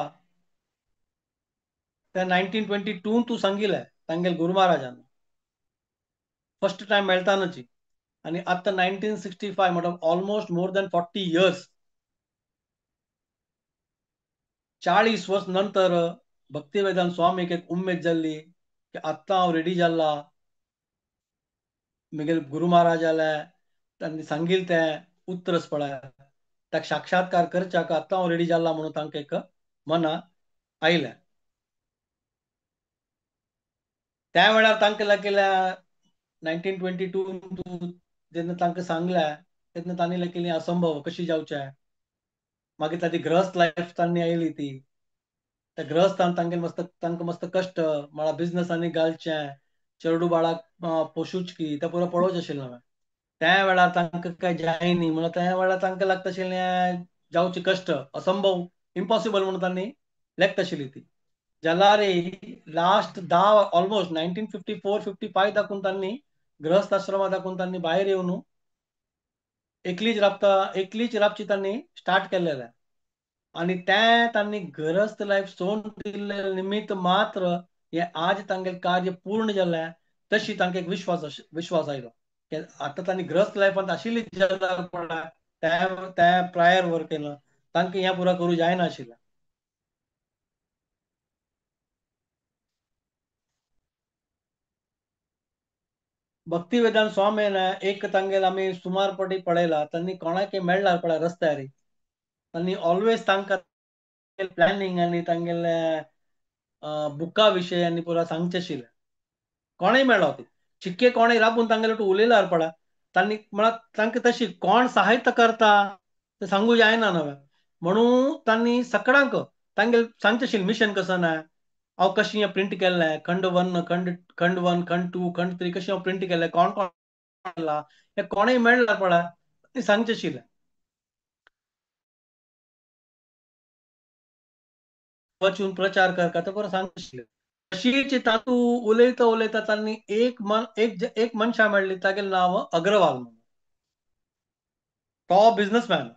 त्या 1922 तूं सांगिल्लें तांगेले गुरू महाराजान फर्स्ट टायम मेळटानची. आनी आतां 1965 म्हणल्यार ऑलमोस्ट मोर दॅन 40 इयर्स 40 वर्स नंतर भक्तिवेदांत स्वामीक एक उमेद जाल्ली की आतां हांव रेडी जाल्ला, म्हगेले गुरू महाराजाले तांणी सांगिल्लें तें उतरस पळय ताका साक्षात्कार करच्याक आतां हांव रेडी जाल्ला म्हणून तांकां एक मना आयलें. त्या वेळार तांकां लागल्या 1922 जेन्ना तांकां सांगलें तेन्ना तांणी लागली असंभव कशी जावचें. मागीर ताची गृहस्थ लायफ तांणी आयली ती त्या गृहस्थान तांगेले मस्त तांकां मस्त कश्ट म्हळ्यार बिजनसांनी घालचें, चेडू बाळाक पोशूच की तें पुरो पळोवचें आशिल्लें हांवें. त्या वेळार तांकां काय जायनी म्हणल्यार त्या वेळार तांकां लागता आशिल्लें जावचें कश्ट असंभव इम्पॉसिबल म्हणून तांणी लेखता आशिल्ली ती. जाल्यार लास्ट 10 ऑलमोस्ट 1954-55 दाखून तांणी गृहस्थ आश्रमा दाखून तांणी भायर येवन एकलीच राबता एकलीच राबची तांणी स्टार्ट केलेलें. आनी तें तांणी गृहस्थ लायफ सोडून दिल्ले निमित्त मात्र हें आज तांगेलें कार्य पूर्ण जालें तशी तांकां एक विश्वास आयलो की आतां तांणी गृहस्थ लायफांत आशिल्ली जाल्यार पळय त्या प्रायर वर्क केलां तांकां हें पुरो करूं जायनाशिल्लें. भक्तिवेदांत स्वामीन एक तांगेले आमी सुमार पटी पळयला तांणी कोणाकय मेळ्ळार पळय रस्त्यार तांणी ऑलवेज तांकां प्लॅनिंग आनी तांगेले बुका विशय आनी पुरा सांगचें आशिल्लें. कोणूय मेळ्ळो ती चिक्के कोणूय राबून तांगेले उलयल्यार पळय तांणी म्हळ्यार तांकां तशी कोण सहायता करता तें सांगू जायना नवें म्हणून तांणी सगळ्यांक तांगेले सांगचें आशिल्लें मिशन कसो ना हांव कशें हें प्रिंट केल्लें खंड 1 खंड 1 खंड 2 खंड 3 कशें हांव प्रिंट केल्लें कोण कोण केला हें कोणूय मेळ्ळार पळय तें सांगचें आशिल्लें. वचून प्रचार करता तें बरें सांगचें आशिल्लें. तशीच तातूंत उलयता उलयता तांणी एक मनशा मेळ्ळी तागेलें नांव अग्रवाल म्हणून, तो बिजनसमॅन.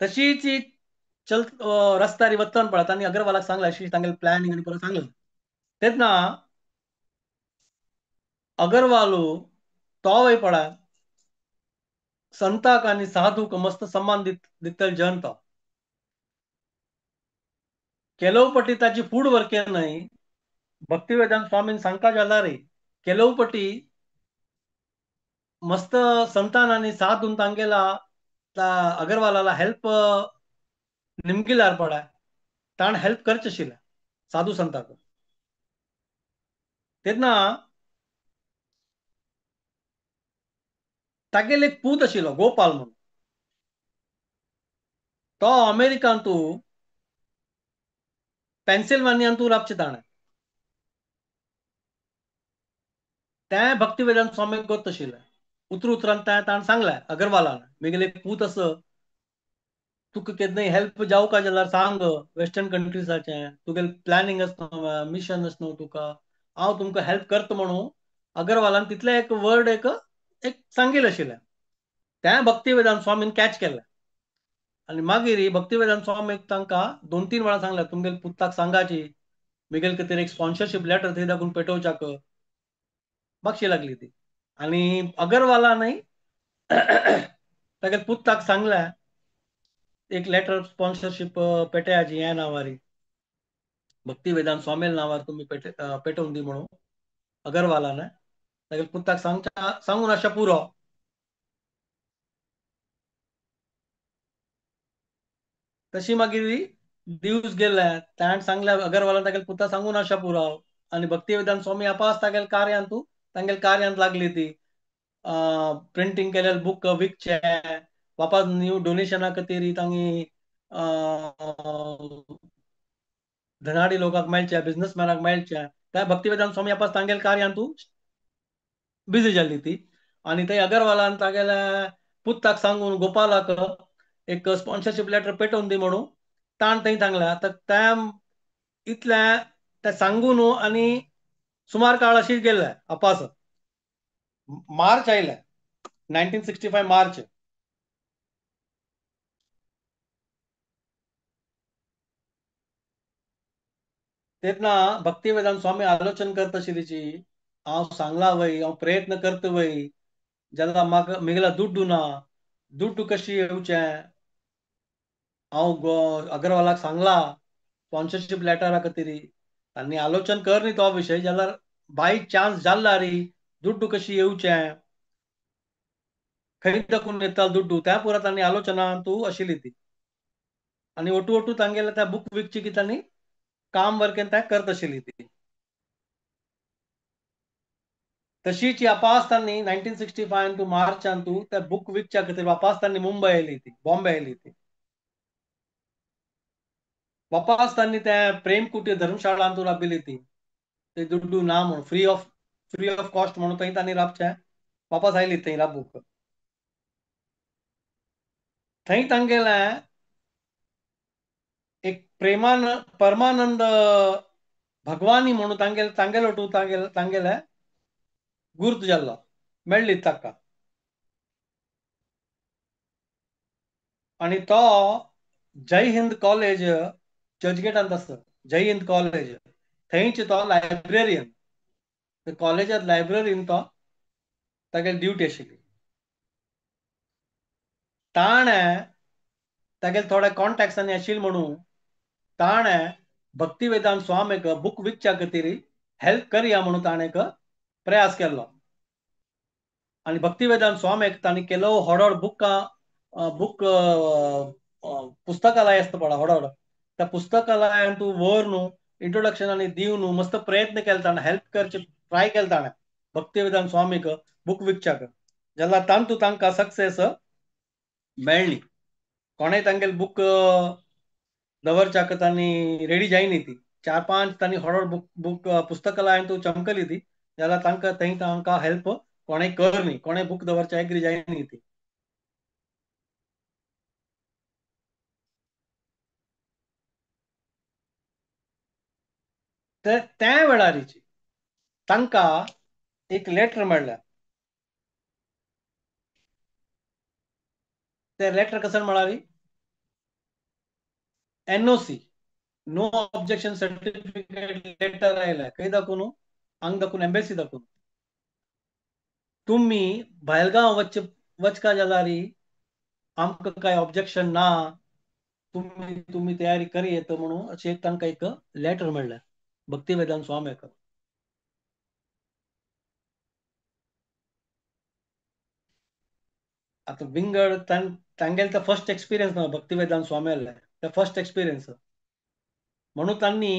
तशीच चल रस्त्यार वचन पळय तांणी अग्रवालाक सांगलें अशी तांगेलें प्लॅनिंग आनी परत सांगलें. तेन्ना अगरवालो तो वय पडा संताक आनी साधूक मस्त सम्मान दितल जन तो केलोवपटी ताची फूड वर्के न्हय. भक्तिवेदांत स्वामीन सांगता जाल्यार रे केलोवपटी मस्त संतान आनी साधून तांगेला अगरवालाला हेल्प निमगिल्यार पडा ताण हेल्प करचे आशिल्लें साधू संताक. तेन्ना तागेले एक पूत आशिल्लो गोपाल म्हणून, तो अमेरिकांतू पेन्सिल्वानियांतू राबचे ताणें तें भक्तिवेदांत स्वामीक गोत आशिल्लें. उतर उतरान तें ताणें सांगलें अगरवालान, मेगेले एक पूत आसा, तुका केन्नाय हेल्प जावका जाल्यार सांग, वेस्टर्न कंट्रीजाचें तुगेलें प्लॅनिंग आसा न्हू, मिशन आसा न्हू तुका, हांव तुमकां हेल्प करता म्हणून अगरवालान तितलें एक वर्ड एक एक सांगिल्लें आशिल्लें. तें भक्तिवेदांत स्वामीन कॅच केलें आनी मागीर भक्तिवेदांत स्वामीक तांकां 2-3 वेळा सांगलें, तुमगेले पुताक सांगाची मेगेले खातीर एक स्पॉन्सरशीप लेटर थंय दाखोवन पेटोवच्याक मागशी लागली ती. आनी अगरवालानय तागेले पुताक सांगलें एक लेटर स्पॉन्सरशीप पेटयाची ह्या नांवारी भक्तिवेदांत स्वामील नांवार तुमी पेटोवन दी म्हणून अगरवालान तागेले पुताक सांगून आशा पुरो. तशी मागीर दिवस गेले ताणें सांगलें अगरवालान तागेले पुताक सांगून आशा पुरो आनी भक्तिवेदांत स्वामी आपास तागेले कार्यांत तांगेले कार्यांत लागली ती प्रिंटींग केलेले बूक विकचे वापस न्यू डोनेशना खातीर तांणी धनाडी लोकांक मेळचे, बिझनसमॅनाक मेळचे. त्या भक्तिवेदांत स्वामी आपास तांगेले कार्यांत बिजी जाल्ली ती. आनी थंय अगरवालान तागेल्या पुताक सांगून गोपालाक एक स्पॉन्सरशीप लेटर पेटोवन दी म्हणून ताण थंय सांगलें. आतां त्या इतलें तें सांगून आनी सुमार काळ अशी गेल्ले आपास मार्च आयले 1965 मार्च. तेन्ना भक्तिवेदांत स्वामी आलोचन करता आशिल्ली, हांव सांगला वय, हांव प्रयत्न करता वय, जाल्यार म्हाका मेगेला दुड्डू ना, दुड्डू कशी येवचें, हांव अगरवालाक सांगला स्पॉन्सरशीप लेटरा खातीर आनी आलोचन कर न्ही तो विशय, जाल्यार बाय चान्स जाल्ला री दुड्डू कशी येवचें, खंय दाखोवन येता दुड्डू, त्या पुरा तांणी आलोचना तूं आशिल्ली ती. आनी ओटू ओटू तांगेले त्या बूक विकची की तांणी काम वर्केन त्या करत आशिल्ली ती. तशीच वापास तांणी 1965 तूं मार्चान तूं त्या बूक विकच्या खातीर वापास तांणी मुंबय आयली ती, बॉम्बे आयली ती. वापास तांणी त्या प्रेमकुटी धर्मशाळांत तूं राबिल्ली ती, ते दुड्डू ना म्हणून फ्री ऑफ कॉस्ट म्हणून थंय तांणी राबचें वापस आयली थंय राबूंक. थंय तांगेलें एक परमानंद भगवानी म्हणून तांगेले तांगेलो टू तांगेले तांगेले गुर्त जाल्लो मेळ्ळी ताका. आनी तो जय हिंद कॉलेज चर्चगेटांत आसा, जय हिंद कॉलेज थंयच तो लायब्रेरियन, कॉलेजांत लायब्ररीन तो तागेली ड्युटी आशिल्ली. ताणें तागेले थोडे कॉन्टॅक्ट्सांनी आशिल्ले म्हणून ताणें भक्तिवेदांत स्वामीक बूक विकच्या खातीर हेल्प करया म्हणून ताणें एक प्रयास केल्लो. आनी भक्तिवेदांत स्वामीक ताणें केलो होडोड बुकां बूक पुस्तकालय आसता पळय होडोड, त्या पुस्तकालयान तूं व्हर न्हू इंट्रोडक्शन आनी दिवन न्हू मस्त प्रयत्न केले ताणें, हेल्प करचे ट्राय केले ताणें भक्तिवेदांत स्वामीक बूक विकच्याक, जाल्यार तांतू तांकां सक्सेस मेळ्ळी. कोणें तांगेले बूक दवरच्याक तांणी रेडी जायनी ती, 4-5 तांणी होडोड बूक बूक पुस्तकालयान तूं चमकली ती, जाल्यार तांकां थंय तांकां हेल्प कोणें कर न्ही, कोणें बूक दवरच्या एग्री जायनी ती. त्या वेळारीची तांकां एक लेटर मेळ्ळें. ते लेटर कसं म्हळारी, NOC no objection certificate letter आयलें खंय दाखोवन, हांगा दाखोवन, एम्बेसी दाखोवन. तुमी भायलगांव वचका जाल्यार आमकां कांय ऑब्जेक्शन ना, तुमी तुमी तयारी करी येता म्हणून अशें एक तांकां एक लेटर मेळ्ळें भक्तिवेदांत स्वाम्याक. आतां विंगड तांगेले तो फर्स्ट एक्सपिरियन्स ना भक्तिवेदांत स्वाम्याले, ते फर्स्ट एक्सपिरियन्स म्हणून तांणी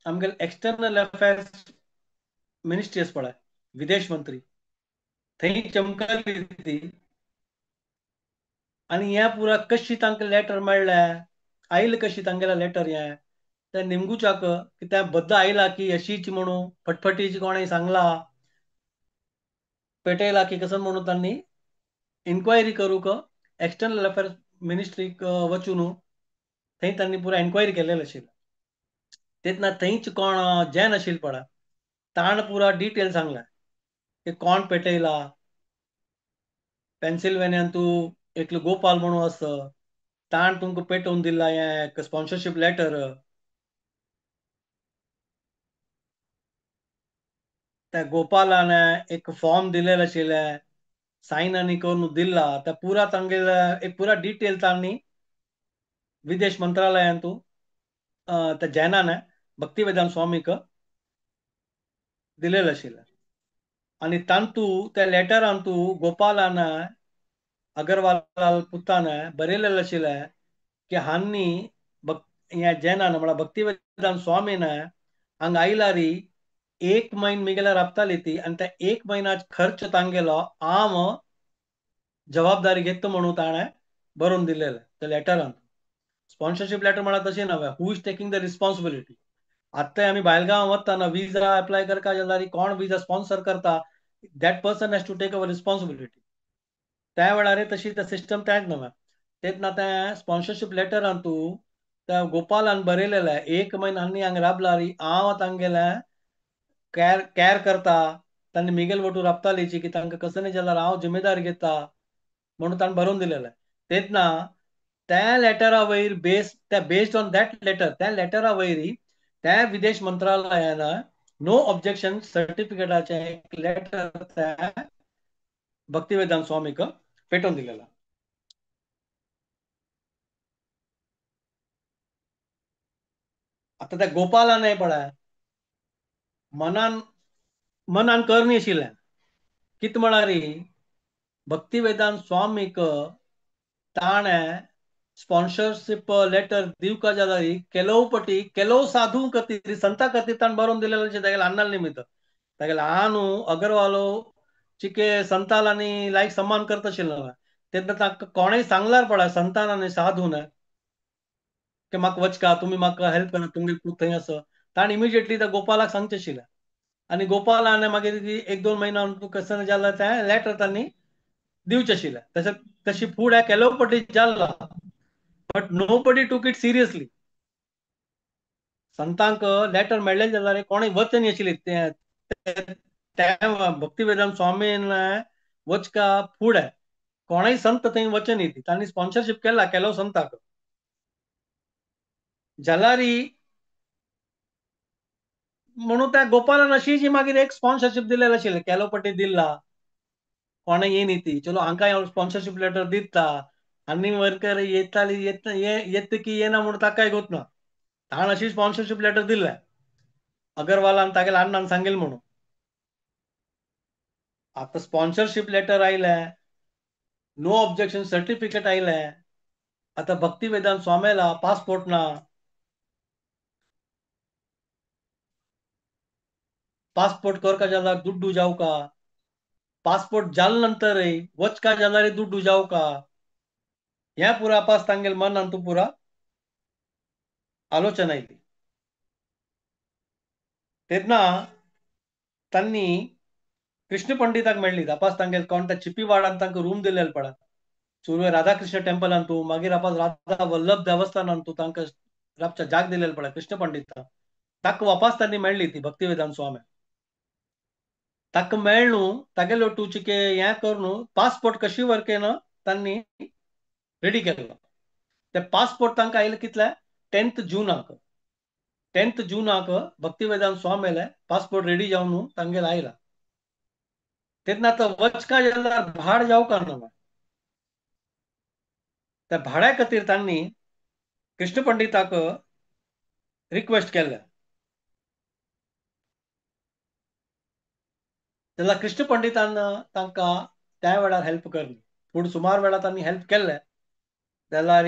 आमगेले एक्सटर्नल अफेर्स मिनिस्ट्री आसा पळय, विदेश मंत्री, थंय चमकली ती. आनी हें पुरा कशी तांकां लेटर मेळ्ळें, आयलें कशी तांगेलें लेटर हें, तें निमगुचाक की तें बद्द आयला की अशीच म्हणून फटफटीच कोणें सांगला पेटयला की कसं म्हणून तांणी इन्क्वायरी करूंक एक्सटर्नल अफेर्स मिनिस्ट्रीक वचून थंय तांणी पुरा इन्क्वायरी केलेली आशिल्ली. तेन्ना थंयच कोण जॅन आशिल्ले पळय ताण पुरा डिटेल सांगलें की कोण पेटयला, पेन्सिल्वेनियान तूं एकलो गोपाल म्हणून आसा, ताण तुमकां पेटोवन दिला हें स्पॉन्सरशीप लेटर. त्या गोपालान एक फॉर्म दिलेलें आशिल्लें, सायन आनी करून दिला, त्या पुरा तांगेले एक पुरा डिटेल तांणी विदेश मंत्रालयान तूं त्या जैनान भक्तिवेदांत स्वामीक दिलेलें आशिल्लें. आनी तांतू त्या लेटरान तूं गोपालान अगरवाल पुतान बरयलेलें आशिल्लें की हांणी ह्या जैनान म्हळ्यार भक्तिवेदांत स्वामीन हांगा आयलारी एक म्हयनो मिगेल्या राबताली ती, आनी त्या एक म्हयन्याच खर्च तांगेलो हांव जबाबदारी घेता म्हणून ताणें बरोवन दिलेलें त्या लेटरान. स्पॉन्सरशीप लेटर म्हळ्यार तशें नव्हे, who is taking the responsibility. आतांय आमी भायलगांव वतना विजा एप्लाय करता जाल्यार कोण विजा स्पॉन्सर करता, that person has to take our responsibility. त्या वेळार तशी ते सिस्टम त्याच नव्हे. तेन्ना तें स्पॉन्सरशीप लेटरान तूं त्या गोपालान बरयलेलें एक म्हयनो हांणी हांगा राबलारी हांव तांगेलें कॅर कॅर करता, तांणी मिगेल वटू राबतालीची की तांकां कसं न्ही जाल्यार हांव जिम्मेदार घेता म्हणून ताणें बरोवन दिलेलें. तेन्ना त्या लेटरा वयर बेस त्या बेस्ड ऑन that letter त्या लेटरा वयर त्या विदेश मंत्रालयान नो ऑब्जेक्शन सर्टिफिकेटाचें एक लेटर त्या भक्तिवेदांत स्वामीक पेटोवन दिलेलें. आतां त्या गोपालान पळय मनान मनान करणी आशिल्लें कितें म्हळ्यार भक्तिवेदांत स्वामीक ताणें स्पॉन्सरशीप लेटर दिवका जाल्यार केलोव पटी केलोव साधू खातीर संता खातीर ताणें बरोवन दिलेलें तागेल्या अन्ना निमित्त. तागेले आनू अगरवालो चिके संताल आनी लायक सम्मान करता आशिल्लो तेन्ना तांकां कोणेंय सांगल्यार पळय संतान आनी साधून की म्हाका वचका तुमी म्हाका हेल्प करा तुमगेले पूत थंय आसा, ताणें इमिजिएटली त्या गोपालाक सांगचें आशिल्लें. आनी गोपालान मागीर एक दोन म्हयन्या कसं जालें तें लेटर तांणी दिवचें आशिल्लें. तशें तशी फुडें केलोव पटी जाल्ला, but nobody took it seriously. संतांक letter मेळ्ळें जाल्यार कोणें वचनी आशिल्ली त्या भक्तिवेदांत स्वामीन वचका फुडें कोणेय संत थंय वचनी ती तांणी स्पॉन्सरशीप केला केलो संताक जाल्यारी म्हणून त्या गोपालान अशी जी मागीर एक स्पॉन्सरशीप दिलेलें आशिल्लें केलो पटी दिला कोणें येनी ती चलो हांकां स्पॉन्सरशीप लेटर दिता आनी वर्कर येताली येत की येना म्हणून ताकाय गोत ना, ताण अशी स्पॉन्सरशीप लेटर दिलें अगरवालान तागेल्या अण्णान सांगेल म्हणून. आतां स्पॉन्सरशीप लेटर आयलें, नो ऑब्जेक्शन सर्टिफिकेट आयलें, आतां भक्तिवेदांत स्वाम्याला पासपोर्ट ना, पासपोर्ट करका जाल्यार दुड्डू जावका, पासपोर्ट जाल नंतर वचका जाल्यार दुड्डू जावका, ह्या पुरा पास तांगेल मनान तूं पुरा आलोचना आयली. तेन्ना तांणी कृष्ण पंडिताक मेळ्ळी तपास तांगेल कोण त्या चिपीवाडान तांकां रूम दिलेले पळय सुरवे राधाकृष्ण टेम्पलान तूं मागीर आपास राधा वल्लभ देवस्थानान तूं तांकां राबच्या जाग दिलेले पळय कृष्ण पंडिताक, ताका वापास तांणी मेळ्ळी ती भक्तिवेदांत स्वामी. ताका मेळ्ळू तागेलो टूचिके हें करून पासपोर्ट कशी वर्केन तांणी रेडी केलो. ते पासपोर्ट तांकां आयले कितले 10 जूनाक. 10 जूनाक भक्तिवेदांत स्वामीले पासपोर्ट रेडी जावन तांगेर आयला. तेन्ना आतां वचका जाल्यार भाड जावका ना, त्या भाड्या खातीर तांणी कृष्ण पंडिताक रिक्वेस्ट केल्लें. जाल्यार कृष्ण पंडितान तांकां त्या वेळार हेल्प करली. पूण सुमार वेळार तांणी हेल्प केल्लें जाल्यार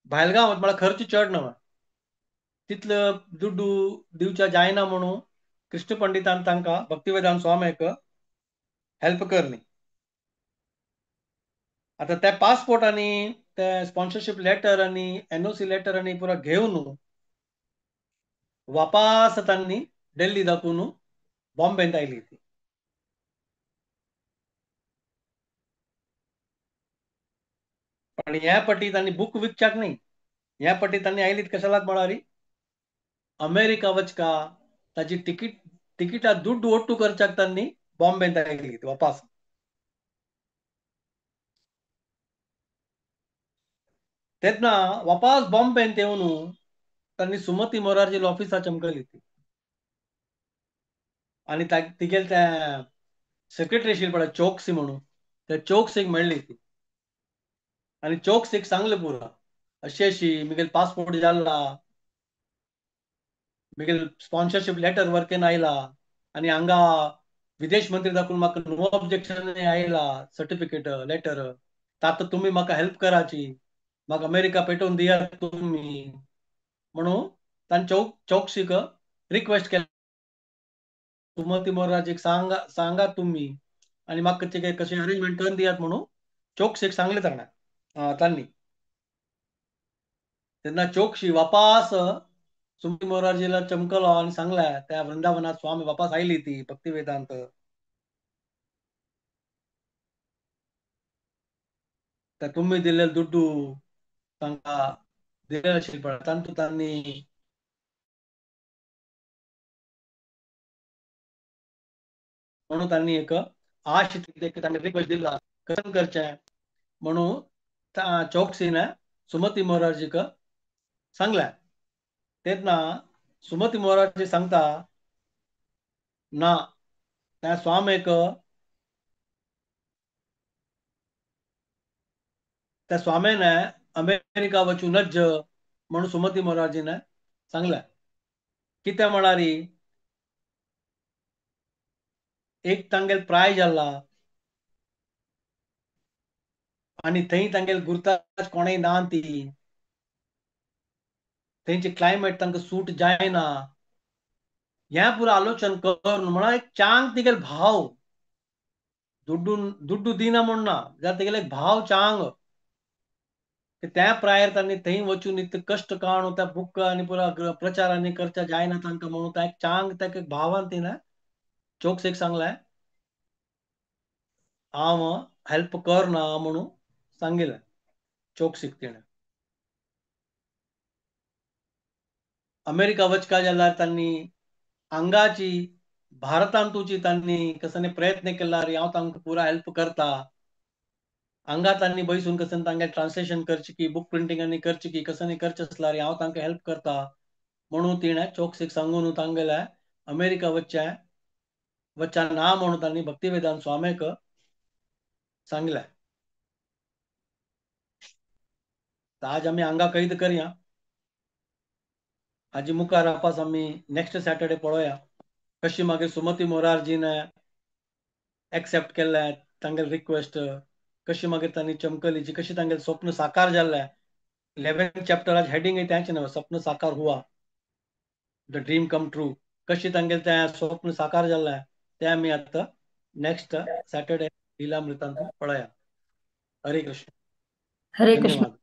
भायलगांव म्हळ्यार खर्च चड न्हय, तितलो दुड्डू दिवच्या जायना म्हणून कृष्ण पंडितान तांकां भक्तिवेदांत स्वामीक हेल्प करली. आतां ते पासपोर्ट आनी ते स्पॉन्सरशीप लेटर आनी एनओसी लेटर आनी पुरा घेवन वापास तांणी दिल्ली दाखोवन बॉम्बेंत आयली ती. पण ह्या पटी तांणी बूक विकच्याक न्ही, ह्या पटी तांणी आयलीत कशालाक म्हळ्यार अमेरिका वचका ताची तिकीटा दुड्ड ओट्टू करच्याक तांणी बॉम्बेंत आयली वापास. तेन्ना वापास बॉम्बेंत येवन तांणी सुमती मोरारजी ऑफिसा चमकली ती आनी तिगेल त्या सेक्रेटरी आशिल्ली पळय चोक्सी म्हणून, त्या चोक्सीक मेळ्ळी ती आनी चोक्सीक सांगलें पुरा अशी अशी मिगेल पासपोर्ट जाला, मिगेल स्पॉन्सरशीप लेटर वर्केन आयला आनी हांगा विदेश मंत्री दाखोवन म्हाका नो ऑब्जेक्शन आयला सर्टिफिकेट लेटर, आतां तुमी म्हाका हेल्प कराची, म्हाका अमेरिका पेटोवन दियात तुमी म्हणून तांणी चौकशीक रिक्वेस्ट केली. सुमती मोरारजीक सांगा सांगा तुमी आनी म्हाका ते कशें अरेंजमेंट करून दियात म्हणून चौकशीक सांगलें ताणें तांणी. तेन्ना चौकशी वापास सुमती मोरारजीला चमकलो आनी सांगलें त्या वृंदावनात स्वामी वापास आयली ती भक्तिवेदांत. त्या तुमी दिल्ले दुड्डू तांकां दिलें आशिल्लें पळय तांतूत तांणी म्हणून तांणी एक आश तांणी रिक्वेस्ट दिला कशें करचें म्हणून चौकसीन सुमती मोरारजीक सांगलें. तेन्ना सुमती मोरारजी सांगता ना त्या स्वामीक त्या स्वामीन अमेरिका वचूं नज म्हणून सुमती मोरारजीन सांगलें. कितें म्हळ्यार एक तांगेल प्राय जाला आनी थंय तांगेल गुर्ताज कोणय ना, ती थंयचे क्लायमेट तांकां सूट जायना, हें पुरो आलोचन करून म्हळ्यार एक चांग तिगेल भाव दुड्डू दुड्डू दिना म्हूण ना जाल्यार तिगेले एक भाव चांग त्या प्रायर तांणी थंय वचून इतले कश्ट काडून त्या बूक आनी पुरा प्रचार आनी करच्या जायना तांकां म्हणून त्या एक चांग त्या एक भावान तिणें चौकसेक सांगलें हांव हेल्प करना म्हणून सांगिल्लें चौकसीक तिणें. अमेरिका वचका जाल्यार तांणी हांगाची भारतांतूची तांणी कसने प्रयत्न केला रे हांव तांकां पुरा हेल्प करता, हांगा तांणी बैसून कसने तांगे ट्रान्सलेशन करची की बूक प्रिंटींग आनी करची की कसने करचें आसल्यार हांव तांकां हेल्प करता म्हणून तिणें चौकसीक सांगून तांगेलें अमेरिका वचचें वच्चा ना म्हणून तांणी भक्तिवेदांत स्वामीक सांगलें. आज आमी हांगा कैद करया, हाजी मुखार वापास आमी नेक्स्ट सॅटर्डे पळोवया कशी मागीर सुमती मोरारजीन एक्सेप्ट केल्लें तांगेले रिक्वेस्ट, कशी मागीर तांणी चमकली जी कशी तांगेलें स्वप्न साकार जाल्लें. 11 चॅप्टराचे हेडींग तेंच न्हय स्वप्न साकार हुआ, the dream come true, कशी तांगेलें तें स्वप्न साकार जाल्लें तें आमी आतां नेक्स्ट सॅटर्डे लीलामृतांत पळोवया. हरे कृष्ण. हरे कृष्ण. धन्यवाद.